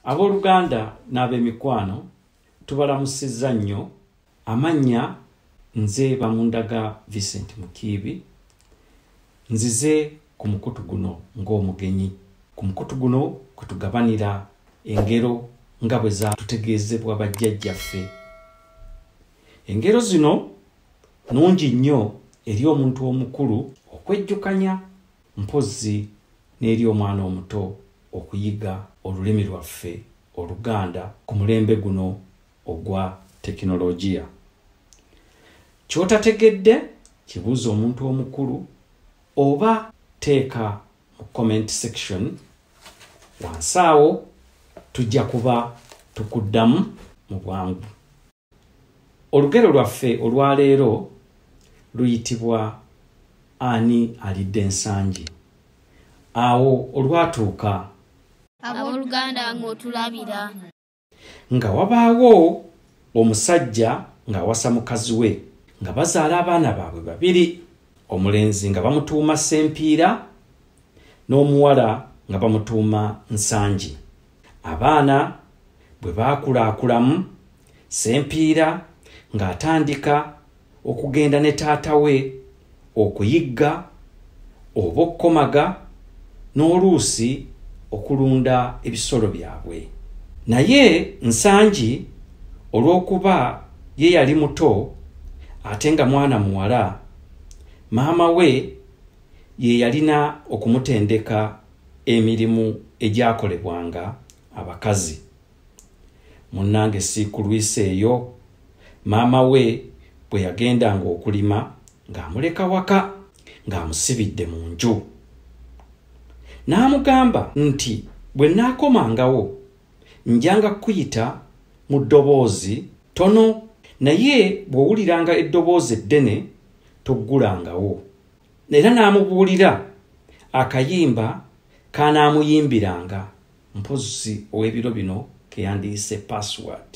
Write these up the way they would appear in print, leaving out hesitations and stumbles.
Abooluganda n'ab'emikwano, tubalamusizza nnyo. Amannya nze Bamundaga Vincent Mukiibi, nzize ku mukutu guno ng'omugenyi. Ku mukutu guno kwe tugabanira engero nga bwe zaatutegeezebwa bajjajjaffe. Engero zino nnungi nnyo eri omuntu omukulu okwejjukanya, mpozzi n'eri omwana omuto okuyiga olulimi lwaffe Oluganda ku mulembe guno ogwa tekinologiya. Ky'otategedde kibuuze omuntu omukulu oba teeka mu comment section wansi awo, tujja kuba tukuddamu mu bwangu. Olugero lwaffe olwaleero luyitibwa Ani Alidde Nsangi? Awo olwatuuka, Abooluganda ng'otulabira. Nga wabaawo omusajja ng'awasa mukazi we, nga bazaala abaana baabwe babiri, omulenzi nga bamutuuma Ssempiira n'omuwala nga bamutuuma Nsangi. Abaana bwe baakulaakulamu, Ssempiira ng'atandika okugenda ne taata we okuyigga oba okukomaga n'oluusi okulunda ebisolo byabwe. Naye Nsangi olw'okuba ye yali muto ate nga mwana muwala, maama we ye yalina okumutendeka emirimu egyakolebwanga abakazi. Munnange siikulwisa eyo, maama we bwe yagendanga okulima ng'amuleka waka ng'amusibidde mu nju. N'amugamba nti, Bwe nnaakomangawo njanga kukuyita mu ddoboozi ttono, naye bw'owuliranga eddoboozi eddene toggulangawo. Era n'amubuulira akayimba k'anaamuyimbiranga, mpozzi ow'ebiro bino ke yandiyise password,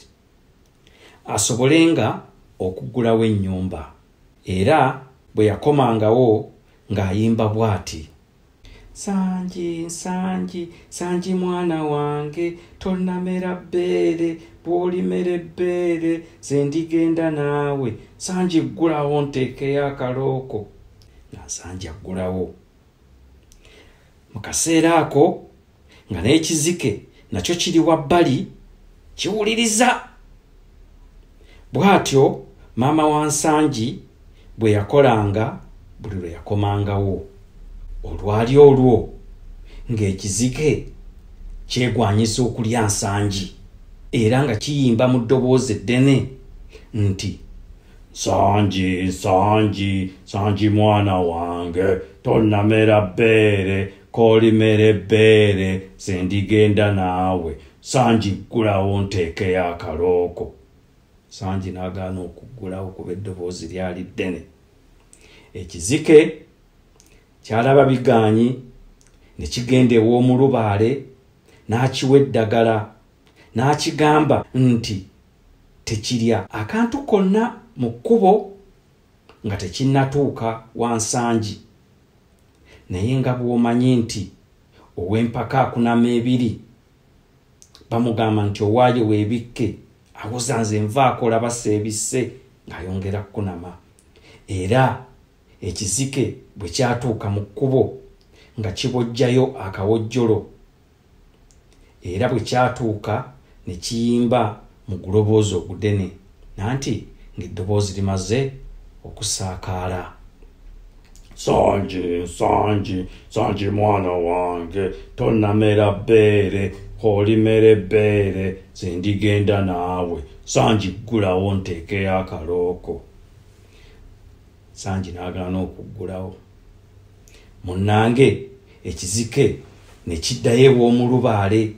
asobolenga okuggulawo ennyumba. Era bwe yakomangawo ng'ayimba bw'ati. Nsangi, Nsangi, Nsangi mwana wange, tonnamera bbeere, bw'olimera ebbeere nze ndigenda naawe. Nsangi ggulawo nteekeyo akalooko. Nga Nsangi aggulawo. Mu kaseera ako nga n'ekizike nakyo kiri wabbali kiwuliriza. Bw'atyo maama wa Nsangi bwe yakolanga buli lwe yakomangawo. Olwali olwo ng'ekizike kyegwanyiza okulya Nsangi era nga kiyimba mu ddoboozi eddene nti, Nsangi, Nsangi, Nsangi mwana wange, tonnamera bbeere, k'olimera ebbeere nze ndigenda naawe. Nsangi ggulawo nteekeyo akalooko. Nsangi n'agaana okuggulawo kuba eddoboozi lyali ddene. Ekizike kyalaba bigaanyi ne kigenda ew'omulubaale n'akiwa eddagala n'akigamba nti tekirya akantu konna mu kkubo nga tekinnatuuka wa Nsangi. Naye nga bw'omanyi nti ow'empaka akunama ebiri, bamugamba nti owaaye weebikke, awoza nze nvaako olaba seebisse, ng'ayongera kukunama. Era ekizike bwe kyatuuka mu kkubo nga kibojjayo akawojjolo, era bwe kyatuuka ne kiyimba mu guloboozi ogudene, nanti ng'eddoboozi limaze okusaakaala. Nsangi, Nsangi, Nsangi mwana wange, tonnamera bbeere, k'olimera ebbeere nze ndigenda naawe. Nsangi ggulawo nteekeyo akalooko. Nsangi n'agaana okuggulawo. Munnange ekizike ne kiddayo ew'omulubaale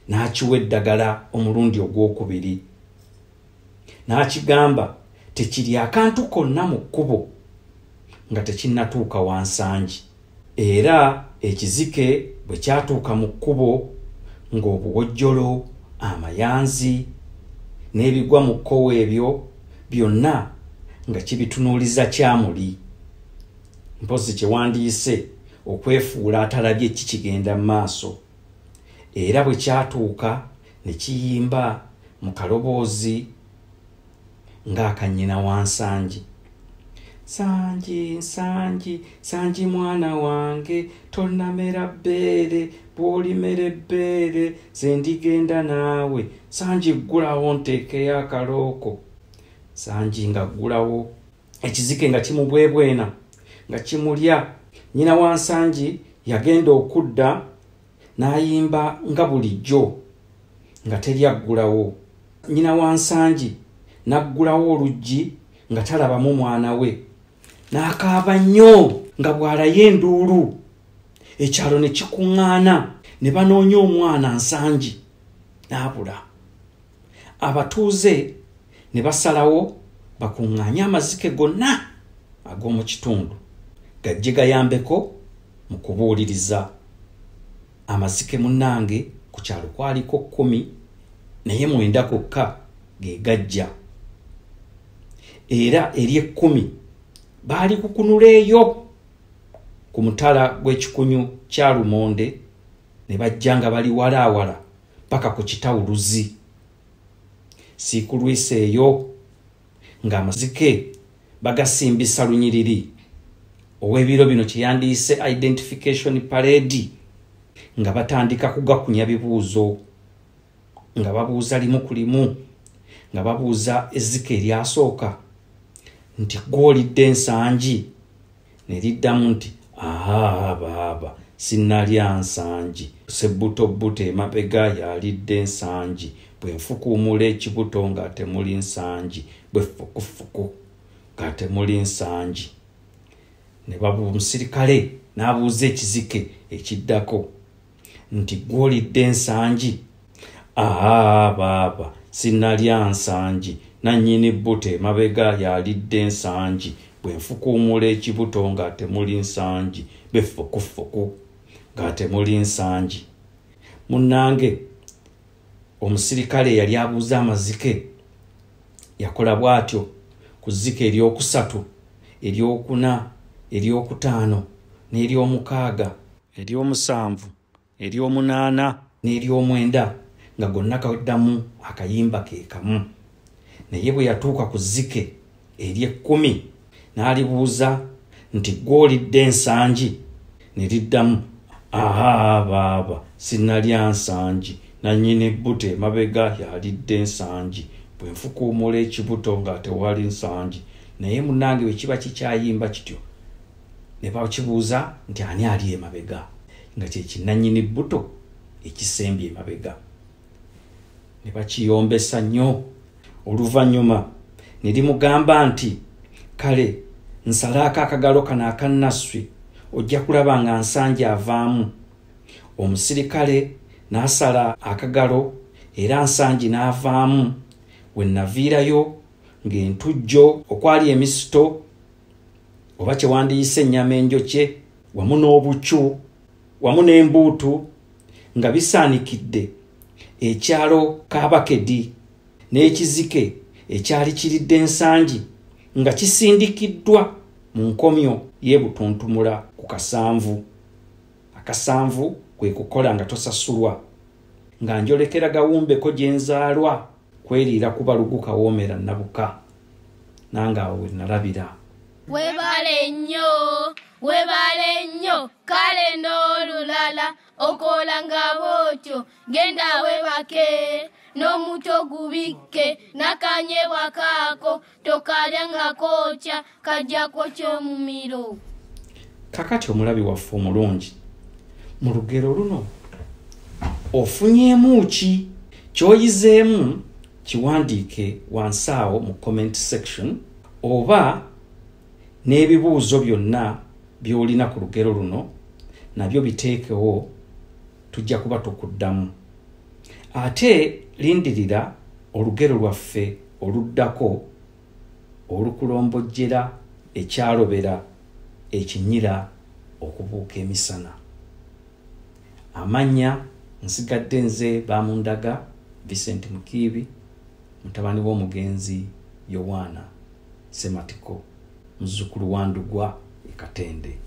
n'akiwa eddagala omulundi ogwokubiri. N'akigamba tekirya akantu konna mu kkubo nga tekinnatuuka wa Nsangi. Era ekizike bwe kyatuuka mu kkubo ng'obuwojjolo, amayanzi n'ebigwa mu kkowe ebyo byonna nga kibitunuuliza kyamuli. Mpozzi kye wandiyise okwefuula atalabye ki kigenda mu maaso. Era bwe kyatuuka Ne kiyimba mu kaloboozi ng'aka nnyina wa Nsangi. Nsangi, Nsangi, Nsangi mwana wange, tonnamera bbeere, bw'olimera ebbeere, nze ndigenda naawe. Nsangi ggulawo nteekeyo akalooko. Nsangi nga ggulawo, ekizike nga kimubwebwena, nga kimulya. Nnyina wa Nsangi yagenda okudda n'ayimba nga bulijjo, nga teri aggulawo. Nnyina wa Nsangi n'aggulawo oluggi nga talabamu mwana we. N'akaaba nnyo nga bw'alaye enduulu. Ekyalo ne kikuŋŋaana ne banoonya omwana Nsangi n'abula. Abatuuze ne basalawo bakuŋŋaanye amazike gonna ag'omu kitundu gajje gayambeko mu kubuuliriza. Amazike munnange ku kyalo kwaliko 10 naye 9 gokka ge gajja. Era ery'ekkumi baali kukunula eyo ku mutala gw'ekikunyu kya Lumonde ne bajja nga bali walaawala paka ku kitawuluzi. Siikulwisa eyo ng'amazike bagasimbisa lunyiriri ow'ebiro bino kye yandiise identification parade, nga batandika kugakunya bibuuzo, nga babuuza limu ku limu, nga babuuza ezzike eryasooka nti gw'olidde Nsangi, ne liddamu nti aha baaba sinnalya Nsangi, sebbutobuto emabega yalidde Nsangi, bwe nfukuumula ekibuto nga temuli Nsangi, bwe fukufuku nga temuli Nsangi. Ne omusirikale n'abuuza ekizike ekiddako nti gw'olidde Nsangi, aha baaba sinnalya Nsangi, nannyini bbuto emabega yalidde Nsangi, bwe nfukuumula ekibuto nga temuli Nsangi, bwe fukufuku nga temuli Nsangi. Munnange omusirikale yali abuuza amazike yakola bw'atyo ku zzike ery'okusatu, ery'okuna, ery'okutaano, n'ery'omukaaga, ery'omusanvu, ery'omunaana n'ery'omwenda, nga gonna kaddamu akayimba ke kamu. Naye bwe yatuuka ku zzike ery'ekkumi n'alibuuza nti gw'olidde Nsangi, ne liddamu aha baaba sinnalya Nsangi, nannyini bbuto emabega yalidde Nsangi, bwe nfukuumula ekibuto nga tewali Nsangi. Naye munnange bwe kiba kikyayimba kityo ne bakibuuza nti ani ali emabega, nga kye kinnannyini bbuto ekisembye emabega. Ne bakiyombesa nnyo. Oluvannyuma ne limugamba nti kale nsalaako akagalo kano akannasswi, ojja kulaba nga Nsangi avaamu. Omusirikale n'asala akagalo era Nsangi n'avaamu. We naviirayo ng'entujjo okwali emisito oba kye wandiyise ennyama enjokye wamu n'obukyu wamu n'embuutu nga bisaanikidde ekyalo Kabakedi, n'ekizike ekyali kiridde Nsangi nga kisindikiddwa mu nkomyo y'ebutuntumula ku kasanvu. Akasanvu kwe kukola nga tosasulwa, nga njolekera gawumbeko gye nzaalwa kweriira ku balugu kawoomera nnabuka. Nange awo we nalabira. Webale nnyo, webale nnyo, kale n'olulala okola nga bw'otyo, genda webake n'omuto gubikke, n'akanyebwa kaako tokalya nga kookya, kajja kwokya omumiro. Kakati omulabi waffe omulungi, mu lugero luno ofunyeemu ki? Ky'oyizeemu kiwandiike wansi awo mu comment section, oba n'ebibuuzo byonna by'olina ku lugero luno nabyo biteekewo, tujja kuba tukuddamu. Ate lindirira olugero lwaffe oluddako olukulombojjera ekyalobera ekinyira okubuuka emisana. Amannya nsigadde nze Bamundaga Vincent Mukiibi, mutabani w'omugenzi Yowaana Ssematiko, muzzukulu wa Ndugwa e Katende.